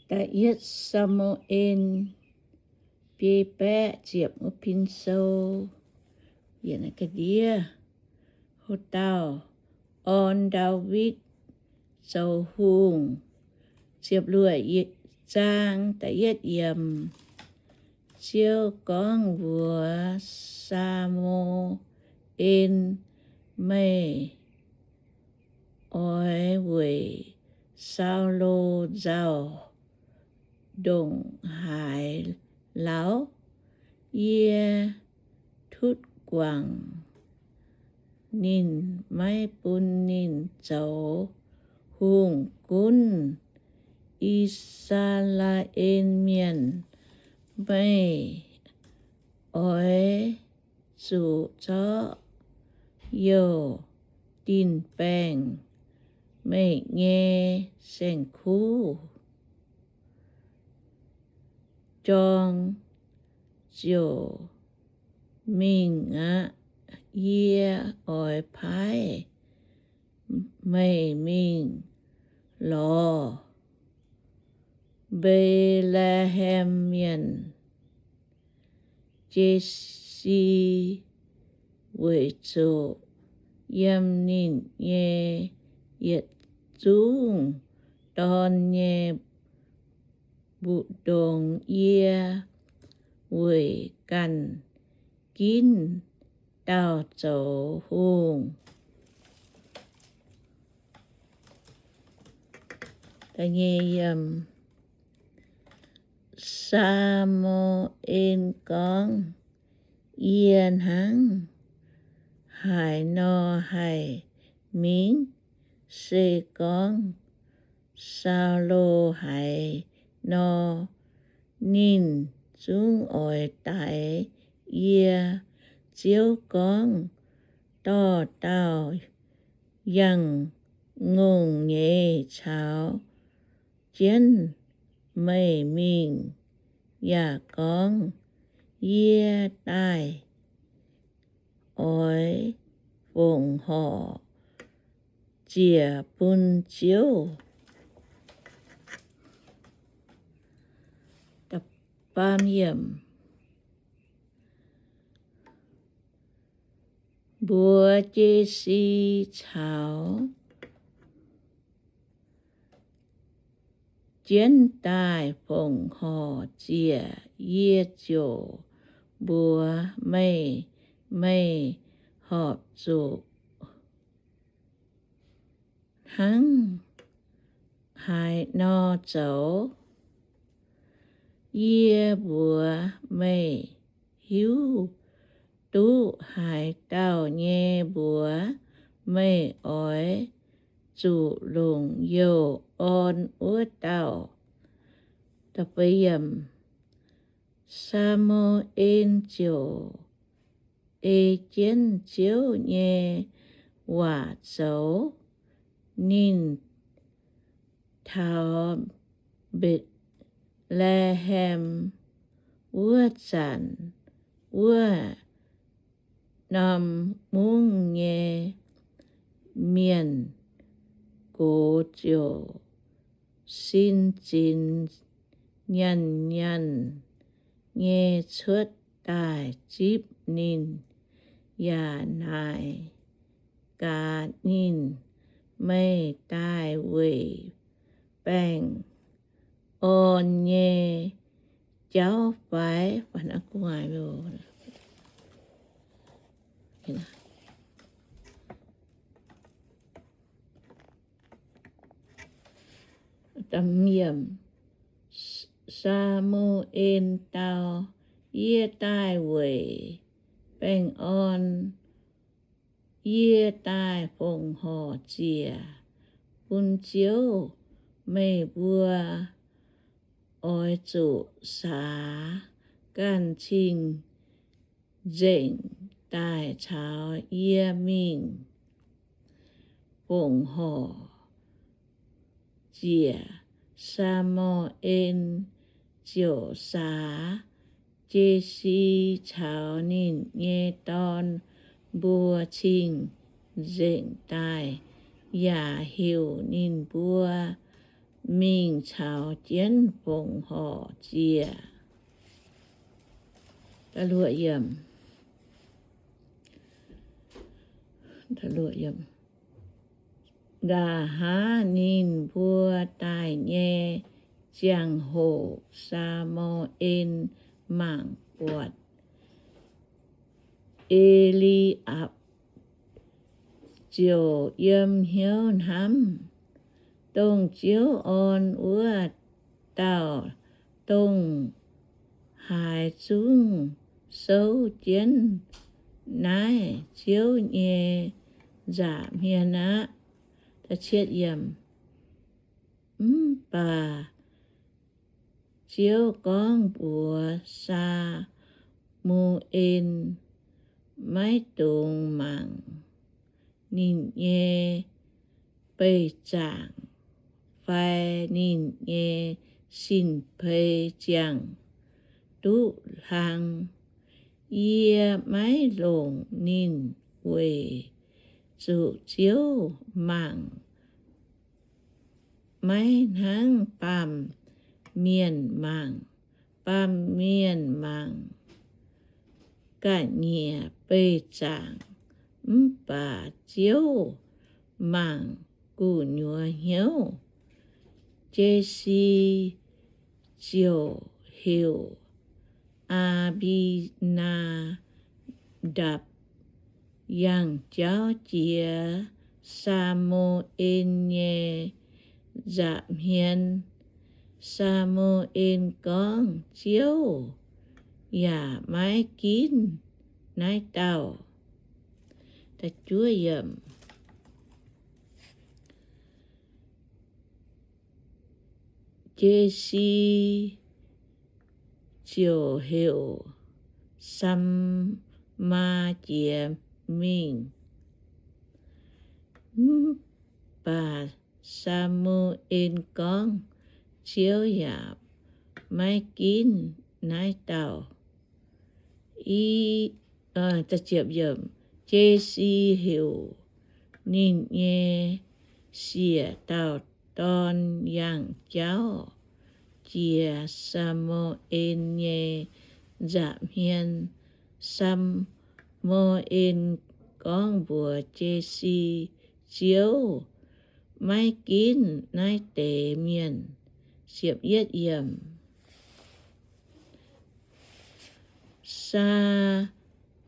Da'yietv Saa^mu^en biei baeqv ziepc wuov pin sou. Ga'ndiev, Houc dauh orn Ndaawitv zoux hungh. Ziepc luoqc zaang da'yietv yiemc. Ziouv gorngv mbuox Saa^mu^en, Meih oix weic Saulo nzauh ndongc haaix lauh? Yie tutv guangc ninh, maiv bun ninh zoux hungh gunv I^saa^laa^en Mienh. Meih oix zuqc zorqv youh dinh baengh meih nyei saeng-kuv jorng ziouc mingh aqv. Yie oix paaiv meih mingh lorz Mbetc^le^hem Mienh Je^si, weic zuqc yiem ninh nyei yietc zungv dorn nyei mbu'ndongx yie weic ganh ginv dauh zoux hungh. Saa^mu^en gorngv, Yie hnangv haaix nor haih mingh? Se gorngv Saulo haiz nor, ninh zungv oix daix yie. Ziouv gorngv, Dorh dauh yangh ngongh nyeic caux jienv meih mingh, yaac gorngv, Yie daaih oix fongc horc ziec bun Ziouv. Mbuox Je^si caux jienv daaih fongc horc ziec. Yie ziouc mbuox meih, meih horpc zuqc hnangv haaix nor zoux. Yie mbuox meih hiuv duqv haaix dauh nyei mbuox, meih oix zuqc longc youh orn wuov dauh. Saa^mu^en ziouc ei jienv Ziouv nyei waac zoux. Ninh taux Mbetc^le^hem wuov zanc, wuov norm mungv nyei mienh gox ziouc sin zinx nyaanh nyaanh nyei cuotv daaih zipv ninh, yaac naaic gaax ninh, Meih daaih weic baengh orn nyei jauv fai? Saa^mu^en dau, Yie daaih weic baengh orn. Yie daaih fongc horc ziec bun Ziouv. Meih mbuo oix zuqc saax ganh cing-nzengc daaih caux yie mingh fongc horc ziec. Saa^mu^en ziouc saax Je^si caux ninh nyei dorn mbuo cing-nzengc daaih, yaac heuc ninh mbuo mingh caux jienv fongc horc ziec. Nqa'haav ninh mbuo daaih nyei ziangh hoc, Saa^mu^en mangc buatc E^li^apc ziouc yiem hnyouv hnamv, Dongh Ziouv orn wuov dauh dongh haaix zungv souv jienv naaiv Ziouv nyei nza'hmien aqv. Mv baac Ziouv gorngv mbuox Saa^mu^en, Maiv dungx mangc ninh nyei beih zaangc fai ninh nyei sin-pei ziangh duqv hlang. Yie maiv longc ninh weic zuqc Ziouv mangc, maiv hnangv baamh mienh mangc. Baamh mienh mangc ga'nyiec beih zaangc, mv baac Ziouv mangc gu'nyuoz hnyouv. Jesi ziouc heuc Aa^mbi^naa^ndapc yangh jauv jiex Saa^mu^en nyei nza'hmien. Saa^mu^en gorngv, Ziouv yaac maiv ginv naaiv dauh. Jesi ziouc heuc Saamaa jiex mingh. Mv baac Saa^mu^en gorngv, Ziouv yaac maiv ginv naaiv dauh. Jesi heuc ninh nyei siec dauh dorn yangh jauv jiex Saa^mu^en nyei nza'hmien. Saa^mu^en gorngv mbuox Jesi, Ziouv maiv ginv naaiv deix mienh.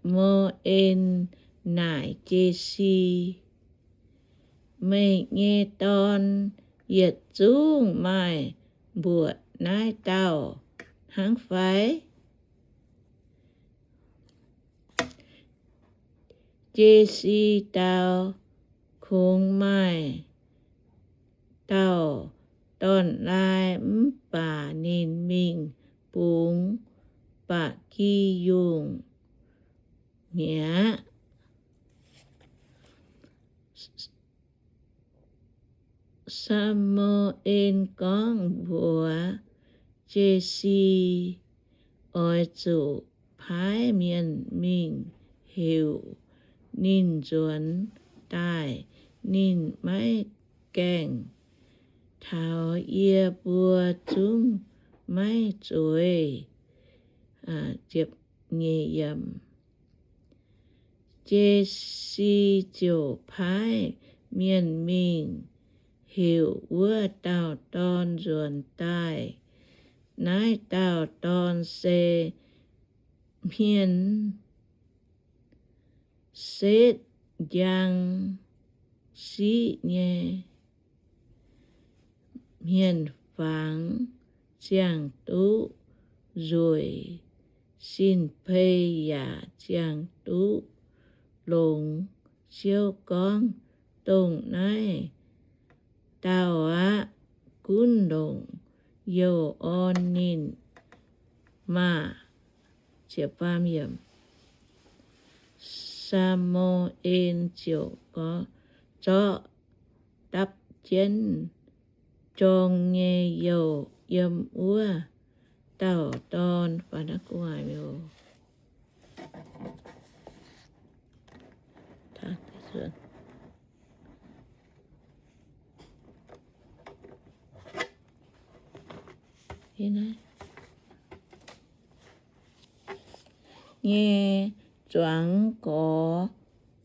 Saa^mu^en naaic Jesi, Meih nyei dorn yietc zungv maaih mbuoqc naaiv dauh hnangv fai? Jesi dau, Kungx maaih dauh dorn-laai, mv baac ninh mingh bungx ba'gi yungh mi'aqv. Saa^mu^en gorngv mbuox Jesi, Oix zuqc paaiv mienh mingh heuc ninh nzuonx daaih. Ninh maiv gaengh taux, yie mbuo zungv maiv zueiz. Jesi ziouc paaiv mienh mingh heuc wuov dauh dorn nzuonx daaih. Naaiv dauh dorn se hmien setv njang siqv nyei, hmien-fangx ziangh duqv nzueic, sin-pei yaac ziangh duqv longx. Ziouv gorngv, Dongh naaiv dauh aqv. Gunv longc youh orn ninh maah! Saa^mu^en ziouc zorqv dapv jienv jorng nyei youh yiem wuov dauh dorn. nyei zuangx gorx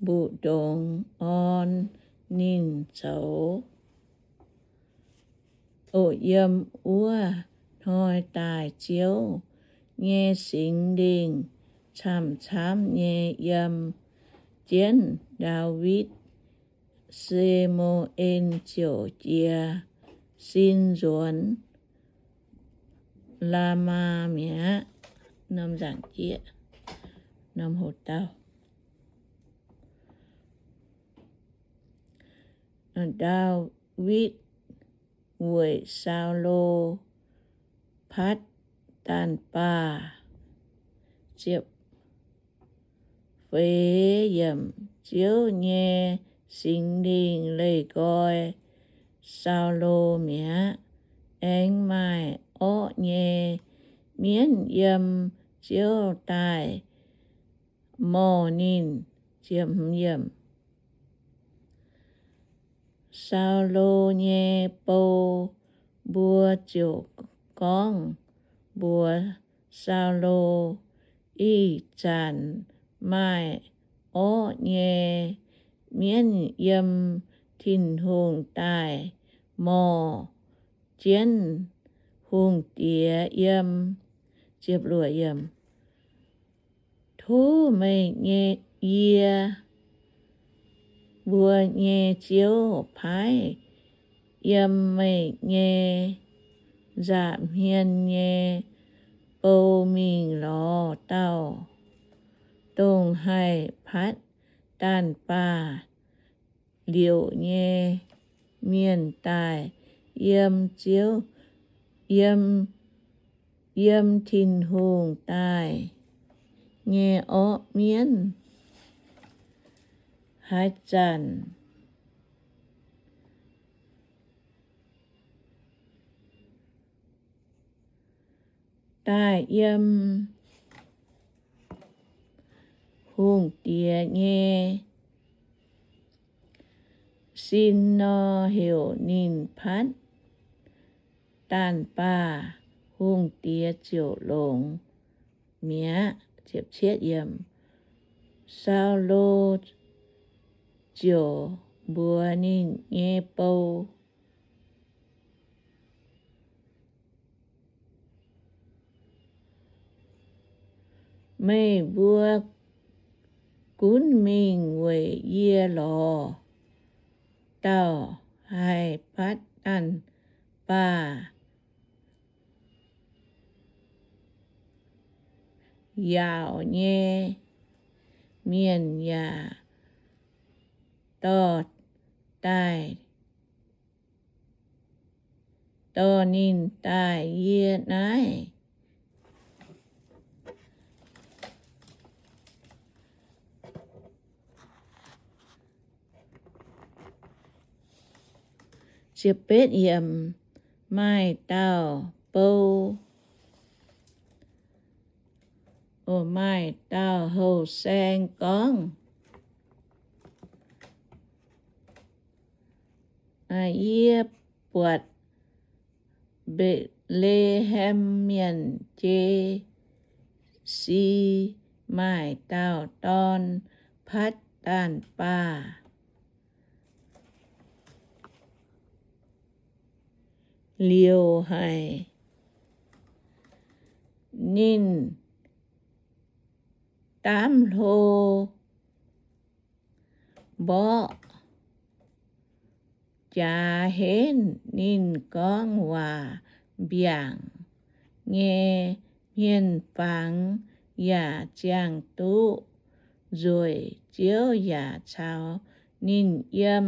mbu'ndongx orn ninh zoux. O, yiem wuov hnoi daaih Ziouv nyei Singx Lingh camv-camv nyei yiem jienv Ndaawitv. Se^mu^en ziouc jiez sin nzuonx Laamaa mi'aqv. Norm nzaangc jieqv, norm hoc dauh. Ndaawitv weic Saulo patv daanh baah. Feix yiemc. Ziouv nyei Singx Lingh leih nqoi Saulo mi'aqv. Aengx maaih orqv nyei mienv yiem Ziouv daaih morh ninh. Saulo nyei bou mbuo ziouc gorngv mbuox Saulo, Ih zanc maaih orqv nyei mienv yiem Tin-Hungh daaih morh jienv hungh diex yiem. Tov meih nyei, yie mbuo nyei Ziouv paaiv yiem meih nyei nza'hmien nyei bou mingh lorz dauh dongh haih patv daanh baah liouc nyei mienh daaih yiem Ziouv, yiem, yiem Tin-Hungh daaih nyei orqv mienv. Haaix zanc daaih yiem hungh diex nyei sin nor, heuc ninh patv daanh baah, hungh diex ziouc longx mi'aqv. Saulo ziouc mbuox ninh nyei bou, Meih mbuo gunv mingh weic yie lorz dauh haih patv daanh baah yaauc nyei mienh yaac dorh daaih, dorh ninh daaih yie naaiv. Maaih dauh bou, maaih dauh houh saeng gorngv, Yie buatc Mbetc^le^hem Mienh, Jesi, maaih dauh dorn patv daanh baah liouc haic. Ninh daamv hlo mborqv jaax henv. Ninh gorngv waac mbiaangc nyei hmien-fangx yaac ziangh duqv nzueic. Ziouv yaac caux ninh yiem.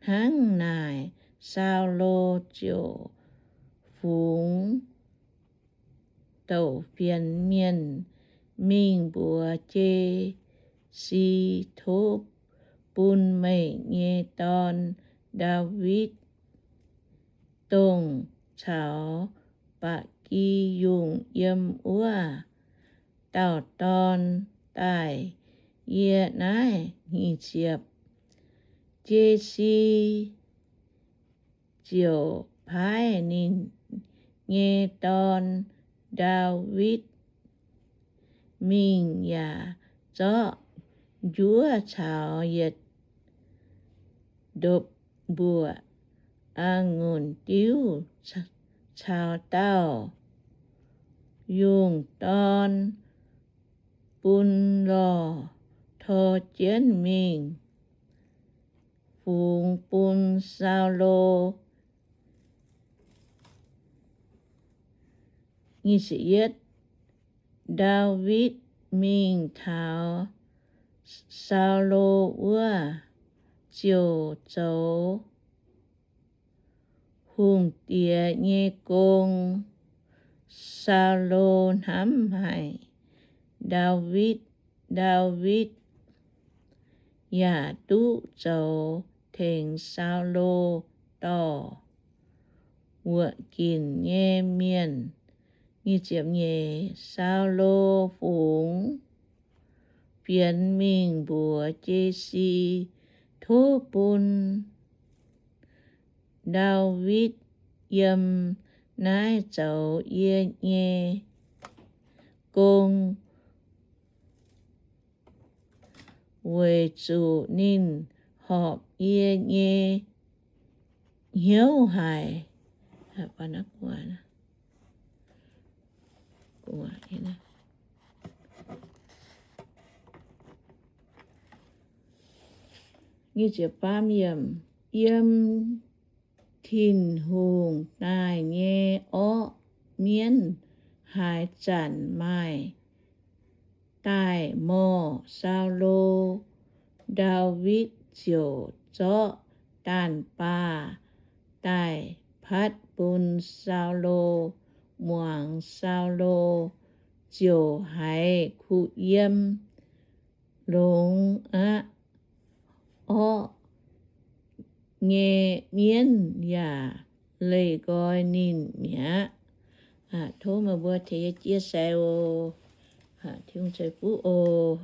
Hnangv naaic, Saulo ziouc fungx douc fienx mienh mingh mbuox Jesi, Tov bun meih nyei dorn, Ndaawitv, dongh caux ba'gi yungh yiem wuov dauh dorn, daaih yie naaiv. Jesi ziouc paaiv ninh nyei dorn, Ndaawitv, mingh yaac zorqv njuov caux yietc ndopv-mbuoqc a'ngunc diuv caux dauh yungh dorn bun lorh tor jienv mingh fungx bun Saulo. Ndaawitv mingh taux Saulo wuov, ziouc zoux hungh diex nyei gong. Saulo hnamv haic Ndaawitv, Ndaawitv yaac duqv zoux tengx Saulo dorh wuoqc ginc nyei mienh. Saulo fungx fienx mingh mbuox Jesi, Tov bun Ndaawitv yiem naaiv zoux yie nyei gong, weic zuqc ninh horpc yie nyei hnyouv haic. Yiem Tin-Hungh daaih nyei orqv mienv haaix zanc maaih daaih morh Saulo, Ndaawitv ziouc zorqv daanh baah daaih patv bun Saulo muangx. Saulo ziouc haiz kuh yiem longx aqv. Orqv nyei mienv yaac leih nqoi ninh mi'aqv. Tov meih mbuo tengx yie chia sẻ oc. Tin-Hungh ceix fuqv oc.